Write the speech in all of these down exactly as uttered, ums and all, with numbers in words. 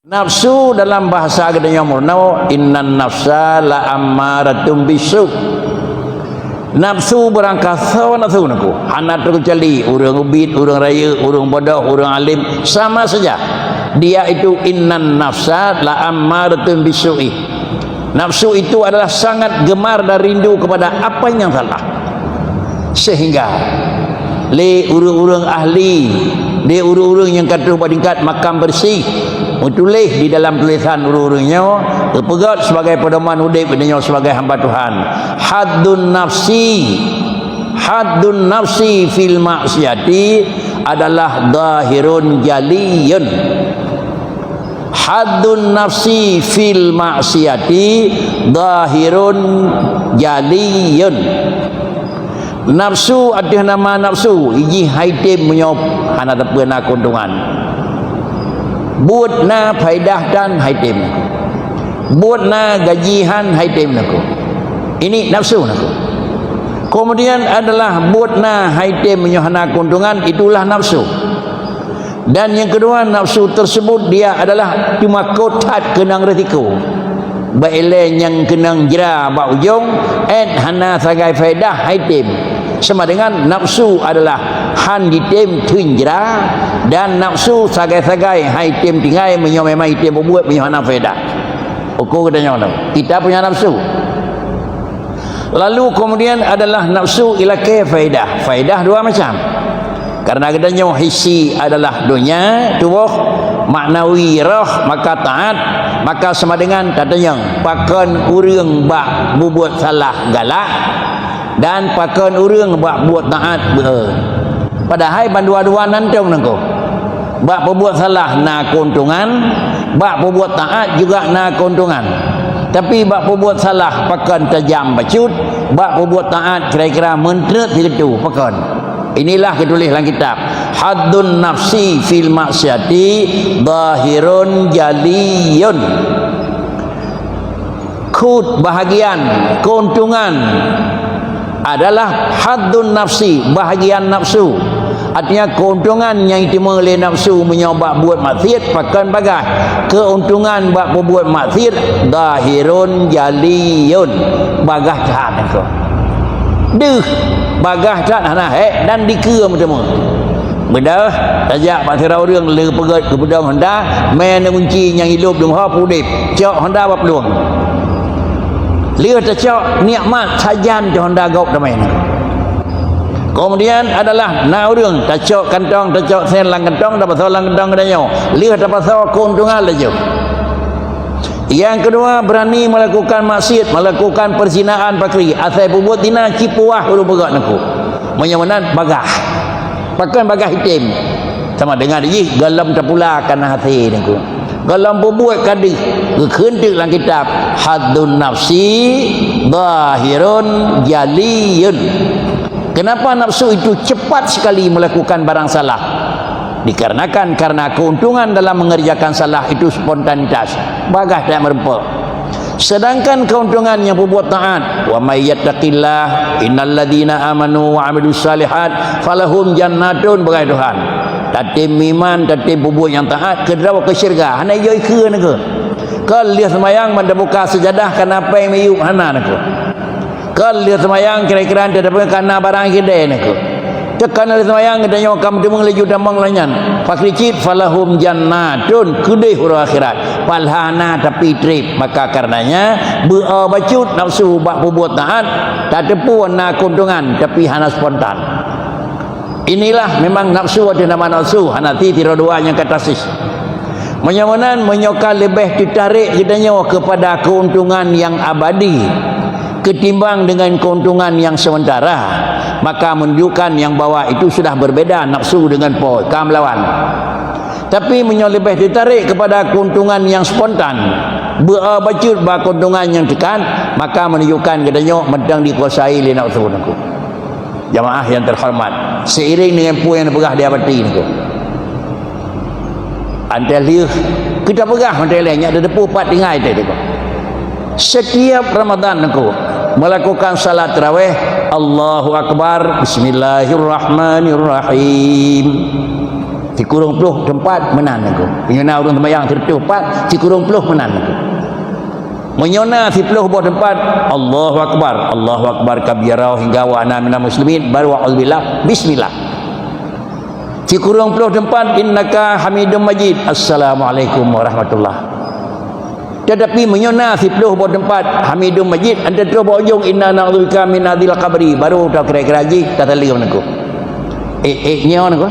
Nafsu dalam bahasa geutanyoe meurunoe, "Innan nafsa la ammaratun bisu." Nafsu beurangkasoe nafsu nangku. Hana teukecuali ureuëng ubit, ureuëng rayeuk, ureuëng bodoh, ureuëng alim, sama saja. Dia itu innan nafsa la ammaratun bisu'i. Nafsu itu adalah sangat gemar dan rindu kepada apa yang salah. Sehingga lé ureuëng-ureuëng ahli, lé ureuëng-ureuëng nyang ka troh bak tingkat makam bersih, meutuléh di dalam tulésan ureuëng-ureuëng nyoe, geupeugét sebagai pedoman udeb geutanyoe sebagai hamba Tuhan. Haddun nafsi, haddun nafsi fil maksiati adalah zahirun jaliyun. Haddun nafsi fil maksiati zahirun jaliyun. Nafsu ateueh nama nafsu, jih hai tem meunyoe hana teupeu na keuntungan. Buet na faedah tan hai tem. Buet na gaji han hai tem nangku. Ini nafsu nangku. Kemudian adalah buet na hai tem meunyoe hana keuntungan, itulah nafsu. Dan yang kedua, nafsu tersebut dia adalah teumakot that keunong risiko. Bak ilée nyang keunong jra bak ujong, ét hana sagai faedah hai tem. Sama dengan nafsu adalah han jitem theun jra, dan nafsu sagai-sagai hai tem tinggai meunyoe memang jitem bubuet meunyoe hana faedah. Ukur geutanyoe tu, kita punya nafsu. Lalu kemudian adalah nafsu ilakée faedah. Faedah dua macam. Karena geutanyoe hissi adalah donya, tuboh, maknawi roh, maka taat, maka sama dengan tatanyong, pakon ureuëng bak bubuet salah galak, dan pakon ureuëng bak buet taat beuhe. Padahai bandua-dua nantong nangku. Bak peubuet salah na keuntungan, bak peubuet taat juga na keuntungan. Tapi bak peubuet salah pakon tajam bacut, bak peubuet taat kira-kira meuntreuk situ pakon. Inilah geutuléh lam kitab, haddun nafsi fil maksiati zahirun jaliyun. Khut bahagian keuntungan adalah haddun nafsi, bahagian nafsu. Artinya keuntungan nyang jiteumé lé nafsu meunyoe bak buet maksiat pakon bagaih. Keuntungan bak peubuet maksiat zahirun jaliyun, bagaih that nangku. Deuh, bagaih that hana hék dan dikeue meuteumé. Beudôh, tajak bak sidroe ureuëng le peugét keupeudong honda, mé neugunci nyang ilop deungon ho pudeb, cok honda bak plueng. Lheueh tacok nikmat sajan di honda gob damai nyan. Kemudian adalah na ureuëng tacok kantong, tacok sen lam kantong, tapasoe lam kantong geutanyoe. Lheueh tapasoe keuntungan laju. Yang kedua, berani melakukan maksiat, melakukan perzinaan pakri. Asai peubuet zina, ci puah ureuëng peugét nangku. Meunyoe meunan, bagaih. Pakon bagaih item. Sama dengan jih, gohlom tapula kana hase nangku. Gohlom peubuet ka deuh, geukheun teuk lam kitab, haddun nafsi zahirun jaliyun. Kenapa nafsu itu cepat sekali melakukan barang salah? Dikarenakan karena keuntungan dalam mengerjakan salah itu spontanitas. Bagaih that meureumpok. Sedangkan keuntungan nyang peubuet taat, "Wa may yattaqillah, innal ladzina amanu wa amilus shalihat, falahum jannatun," bagaih Tuhan. Tatem iman, tatem peubuet nyang taat, keudroe keu syeuruga, hana jijok ikeue nangku. Kon lheueh seumayang ban tabuka seujadah kana péng miyueb, hana nangku. Kon lheueh seumayang kira-kira teudapat kana barang keudè nangku. Teuk kana lheueh seumayang geutanyoe ka meuteumé laju tamong lagée nyan. Pakri cit, falahum jannatun, keudeh uroe akhirat. Pahala na tapi treb. Maka karenanya, beu-o bacut nafsu bak peubuet taat, tateupeue na keuntungan, tapi hana spontan. Inilah memang nafsu ateueh nama nafsu, hana ti tiroe dua nyang ka tasis. Meunyoe meunan, meunyoe ka leubeh teutarek geutanyoe keupada keuntungan nyang abadi keutimbang dengan keuntungan nyang sementara, maka menunjukkan nyang bawah itu sudah berbeda nafsu dengan po, ka meulawan. Tapi meunyoe leubeh teutarek keupada keuntungan nyang spontan, beu-o bacut bak keuntungan nyang teukat, maka menunjukkan geutanyoe mantong dikuasai lé nafsu nangku. Jamaah yang terhormat, seiring dengan peue nyang neupeugah di abati nangku. Antai lheueh kita peugah, antai lheueh nyak teudeupeu pat tinggai teuh nangku. Setiap Ramadan nangku melakukan salat tarawih, Allahu Akbar, Bismillahirrahmanirrahim. Sikureueng ploh teumpat meunan Teungku. Meunyoe na ureuëng seumayang sireutôh pat, sikureueng ploh meunan Teungku. Meunyoe na siploh boh teumpat, Allahu Akbar, Allahu Akbar kabira hingga wa ana minal muslimin, baru a'udzubillah, bismillah. Sikureueng ploh teumpat, innaka hamidum majid, assalamualaikum warahmatullah. Tetapi meunyoe na siploh boh teumpat hamidum majid, an teutroh bak ujong, inna na'udzubika min adzabil qabri, baru ta kira-kira jih tasaleuem Teungku. Eh, eh, nyoe Teungku.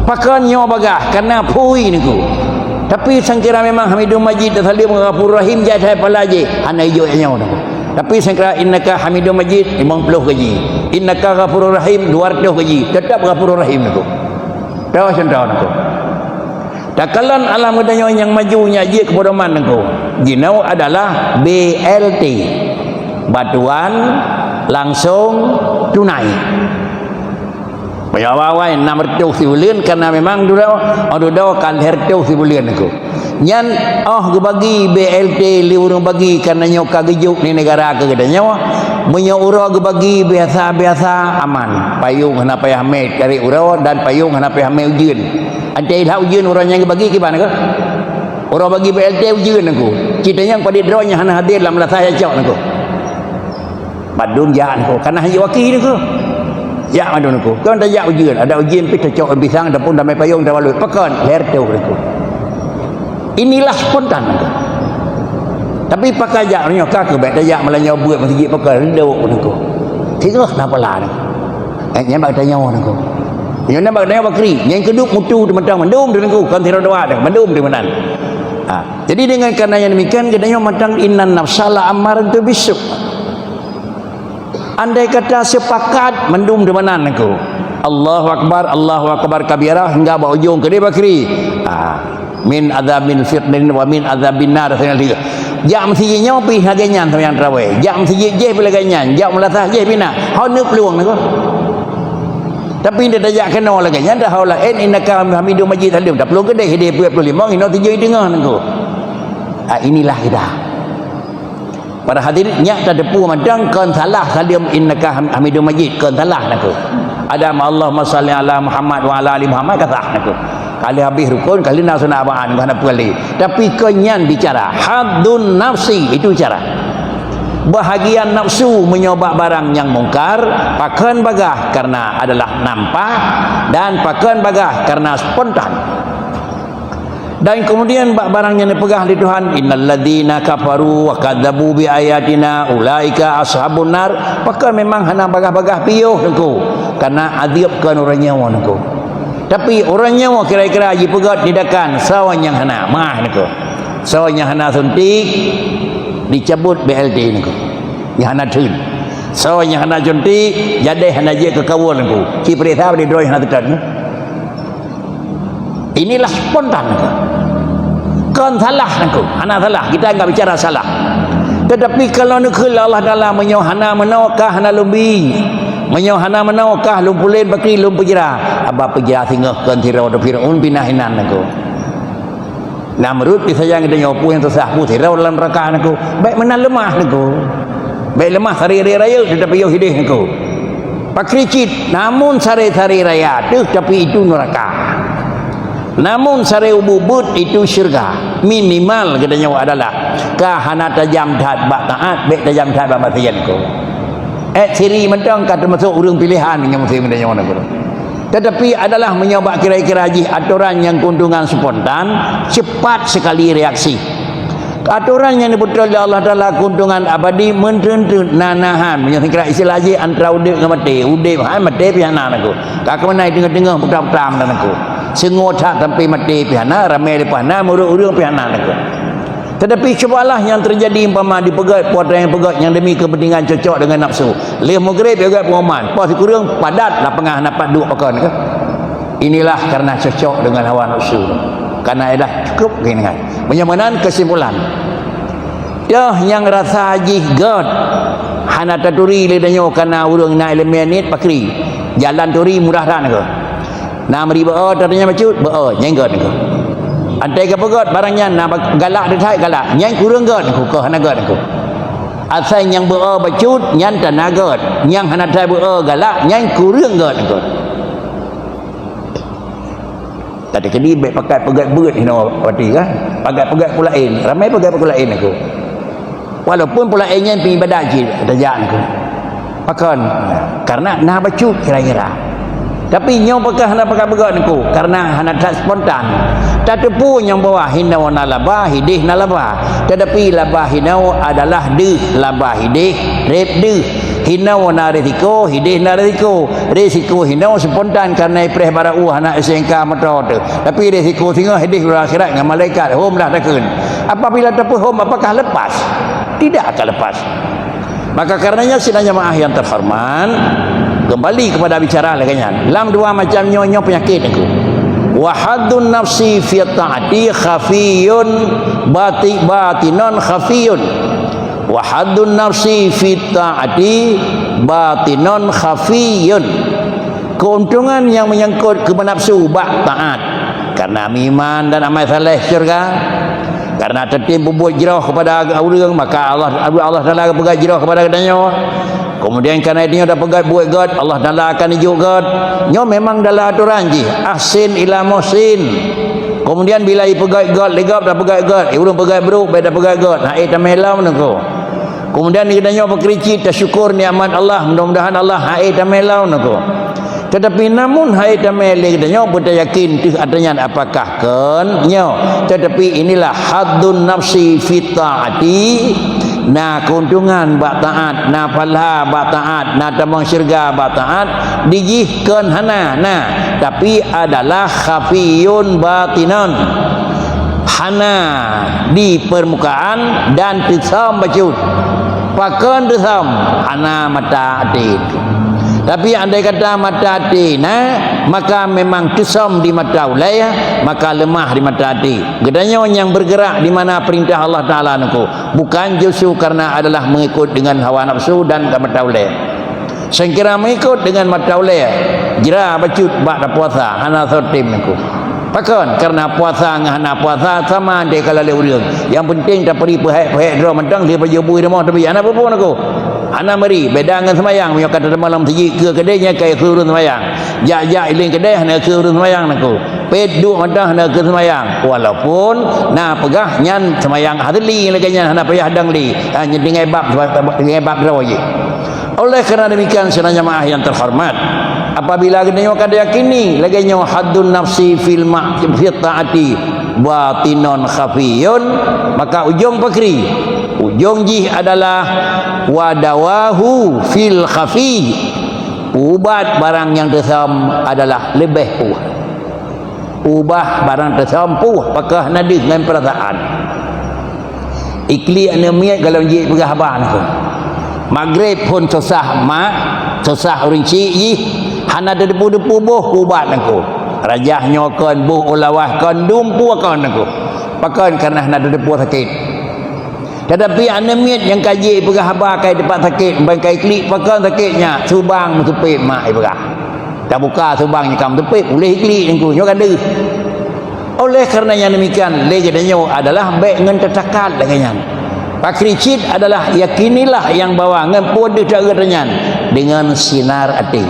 Pakon nyoe bagah, kana phui Teungku. Tapi sangkira memang hamidum majid tasaleuem ngon ghafurur rahim, jai that pala jih, hana ijok nyoe Teungku. Tapi sangkira innaka hamidum majid, limong ploh gaji. Innaka ghafurur rahim, dua ratus gaji. Tetap ghafurur rahim Teungku. Tahu contoh Teungku. Takalon alam geutanyoe nyang maju nyak jeuet keu pedoman Teungku. Jinoe adalah B L T. Bantuan langsung tunai. Meunyoe awai-awai enam ratus sibuleuen, karena memang dudoe, oh, dudoe ka lhèe ratus sibuleuen Teungku. Nyan, oh, geubagi B L T lé ureuëng bagi, karena nyoe ka geujok di negara keu geutanyoe. Meunyoe uroe geubagi biasa-biasa, aman. Payong hana payah mé tarék uroe dan payong hana payah mé ujeuen. Antai that ujeuen uroe nyang geubagi kiban keuh? Uroe bagi B L T ujeuen Teungku. Cit tanyong padit droe nyang hana hadir lam meunasah nyang cok Teungku. Bandum jak Teungku, kana hana waki Teungku. Jak bandum Teungku. Kon tajak ujeuen, ada ujeuen pih tacok pisang ataupun damai payong tabalut. Pakon, lhèe ratus Teungku. Inilah spontan Teungku. Tapi pakon jak nyoe ka keuh, bèk tajak malam nyoe buet masjid pakon, reudok Teungku. Tiga na pala Teungku. Eh, nyan bak tanyoe Teungku. Nyoe na bak tanyoe bakri, nyang keuduek mutu teuh mantong mandum Teungku, kon sidroe dua Teungku, mandum Teungku meunan. Ha, jadi dengan karena yang demikian, geutanyoe mantong innan nafsa la ammaratun bisu'. Andai kata sepakat mandum Teungku meunan Teungku. Allahu Akbar, Allahu Akbar kabira, hingga bak ujong keudeh bakri. Ha. Min adzabil fitnatin wa min adzabin nar, seunyang lheueh. Jak meuseujid nyoe pih lagèe nyan seumayang tarawih. Jak meuseujid jéh pih lagèe nyan. Jak meulasah jéh pih na. Hana plueng Teungku. Tapi ndak tajak keunoe lagèe nyan, dah haula in innaka hamidum majid, saleuem. Taplueng keudeh, hideh peuet puluh limong, inoe tujoh teungoh Teungku. Ah, inilah kita. Para hadirin, nyak tateupeue mantong kon salah saleuem innaka ham-, hamidum majid, kon salah Teungku. Ada Allahumma shalli ala Muhammad wa ala ali Muhammad, ka sah Teungku. Ka lheueh habéh rukun, ka lheueh na sunat ba'an, hana peue lé. Tapi kon nyan bicara, haddun nafsi, itu bicara. Bahagian nafsu meunyoe bak barang nyang mungkar, pakon bagah karena adalah nampak, dan pakon bagah karena spontan. Dan kemudian bak barang nyang dipeugah lé Tuhan, "Innal ladzina kafaru wa kadzabu bi ayatina ulaika ashabun nar." Pakon memang hana bagah-bagah piôh Teungku, karena adeueb kon ureuëng nyoe Teungku. Tapi ureuëng nyoe kira-kira jipeugét tindakan soe nyang hana, meu'ah Teungku. Soe nyang hana suntik, dicabut B L T Teungku. Nyang hana theun. Soe nyang hana suntik, jadeh hana jeuet keu kawôn Teungku. Ci peuriksa bak droe hana teuton. Inilah spontan Teungku. Kon salah Teungku, hana salah. Kita enggak bicara salah. Tetapi kalau neukheun lé Allah Taala, meunyoe hana meunoe kah hana lôn bi. Meunyoe hana meunoe kah lôn pulen bakri lôn peujra. Haba peujra singoh kon sidroe Firaun pinah inan Teungku. Namrud pih sayang geutanyoe peue nyang susah, peue sidroe lam neuraka Teungku. Bèk meunan leumah Teungku. Bèk leumah sari rayeuk, teutapi yoh hideh Teungku. Pakri cit, namun sari-sari raya teuh, tapi itu neraka. Namun sari ubeut-ubeut itu syurga. Minimal geutanyoe adalah ka hana tajam that bak taat, bèk tajam that bak maksiat Teungku. Eh, siri mantong ka teumasok ureuëng pilehan nyang musém geutanyoe Teungku. Tetapi adalah meunyoe bak kira-kira jih atoran nyang keuntungan spontan, cepat sekali reaksi. Atoran nyang dibeutôi lé Allah Taala keuntungan abadi meuteun-teun na nahan. Meunyoe singkira istilah jih antara udeb ngon maté. Udeb hai maté pih hana Teungku. Ka keumeunai teungoh-teungoh putra-putra meunan Teungku. Seungoh that sampai maté pih hana, ramé leupah na, meureuek ureuëng pih hana Teungku. Tetapi cubalah nyang terjadi umpama dipeugét, peue nyang peugét nyang demi kepentingan cocok dengan nafsu. Lheueh maghrib peugét pengumuman, poh sikureueng padat lapangan hana pat duek pakon Teungku. Inilah karena cocok dengan hawa nafsu. Karena ialah cukup geuingat. Meunyoe meunan kesimpulan. Toh nyang rasa jih gét, hana taturi lé tanyoe kana ureuëng na ileumèe niet pakri. Jalan turi mudah that Teungku. Na meuri beu-o, tatanyong bacut, beu-o, nyang gét Teungku. Antai ka peugét barang nyan na ba-, galak that galak, nyang kureueng gét Teungku, keu hana gét Teungku. Asai nyang beu-o bacut, nyan tana gét. Nyang hana that beu-o galak, nyan kureueng gét Teungku. Ada kedi bek pakai peugét beuet hino pati kan. Pakai peugét pula laén. Ramai peugét pula laén aku. Walaupun pula laén nyan pi ibadat cit tajak aku. Pakon? Karena na bacut kira-kira. Tapi nyoe pakon hana pakai peugét aku. Karena hana that spontan. Tateupeue nyang bahwa hino na laba, hideh na laba. Tetapi laba hino adalah deuh, laba hideh, reb deuh. Hino na risiko, hideh na risiko. Risiko hino spontan karena ipreh barau hana S N K motor tu. Tapi risiko singoh hideh uroe akhirat ngon malaikat hom dah takheun. Apabila tapeuhom, apakah lepas? Tidak akan lepas. Maka karenanya sidang jamaah yang terhormat, kembali kepada bicara lagèe nyan. Lam dua macam nyoe, nyoe penyakit aku. Wa haddun nafsi fi taati khafiyun bati-, batinon khafiyun. Wa haddun nafsi fi taati batinon khafiyun. Keuntungan nyang meunyangkot keu nafsu bak taat. Karena meuiman dan amai saleh syurga. Karena tatem peubuet jroh kepada ureueng, maka Allah, Allah Taala geupeugah jroh kepada geutanyoe. Kemudian karena itu nyoe tapeugah buet gét, Allah Taala akan ijok gét. Nyoe memang dalam aturan jih. Ahsin ila muhsin. Kemudian bila ipeugét gét lé gob, tapeugét gét. Ureueng peugét brok, bèk tapeugét gét. Hai tamé lom nangko. Kemudian geutanyoe beukri cit tasyukur nikmat Allah, mudah-mudahan Allah hai tamé lom nangko. Tetapi namun hai tamé lé geutanyoe beutayakin teuh atra nyan apakah kon nyoe. Tetapi inilah haddun nafsi fi taati, na keuntungan bak taat, na pahala bak taat, na tamong syurga bak taat, dijih kon hana, na, tapi adalah khafiyun batinon. Hana di permukaan dan teusöm bacut. Pakon teusöm? Hana mata até. Tapi andai kata mata até na, maka memang teusöm di mata ulèe, maka leumah di mata até. Geutanyoe nyang bergerak di mana perintah Allah Taala nangko, bukan justru karena adalah mengikut dengan hawa nafsu dan mata ulèe. Sengkira mengikut dengan mata ulèe, jra bacut bak tapuasa, hana soe tem nangko. Pakon? Karena puasa ngon hana puasa sama deh ka lalé ureueng. Yang penting taperi peuhèk-peuhèk droe mantong, lheuh pajoh bui rumoh tabi. Hana peue-peue nangko. Hana meri, beda ngon seumayang. Meunyoe ka teuma lam sijik keu keudè nyan ka keu ureueng seumayang. Jak-jak iling keudè hana keu ureueng seumayang nangko. Pet duek mantong hana keu seumayang. Walaupun na peugah nyan seumayang asli lagèe nyan hana payah dang li. Ha, nyan tinggai bab, tinggai bab droe jih. Oleh karena demikian, sidang jamaah yang terhormat, apabila geutanyoe ka yakini lagèe nyoe haddun nafsi fil ma-, fi taati batinon khafiyun, maka ujong pakri, ujong jih adalah wa dawahu fil khafi. Ubat barang nyang teusöm adalah leubeh puih. Ubah barang teusöm puih, pakon hana deuh ngon peurasaan. Iklik aneuk miet golom jeuet peugah haba nangko. Magrib phon susah mak, susah ureueng chik jih, hana teudepu-depu boh ubat nangko. Rajah nyoe kon, boh ulawa kon, dumpeue kon nangko. Pakon? Karena hana teudepu sakét. Tetapi aneuk miet nyang ka jeuet peugah haba ka i teumpat sakét, ban ka iklik pakon sakét nyan, subang meuteupet mak ipeugah. Tabuka subang nyang ka meuteupet, ulèh iklik nangko, nyoe ka deuh. Oleh karena yang demikian, lé geutanyoe adalah bèk ngon tatakat lagèe nyan. Pakri cit adalah yakinilah nyang bahwa ngon peue deuh taeu atra nyan dengan sinar até.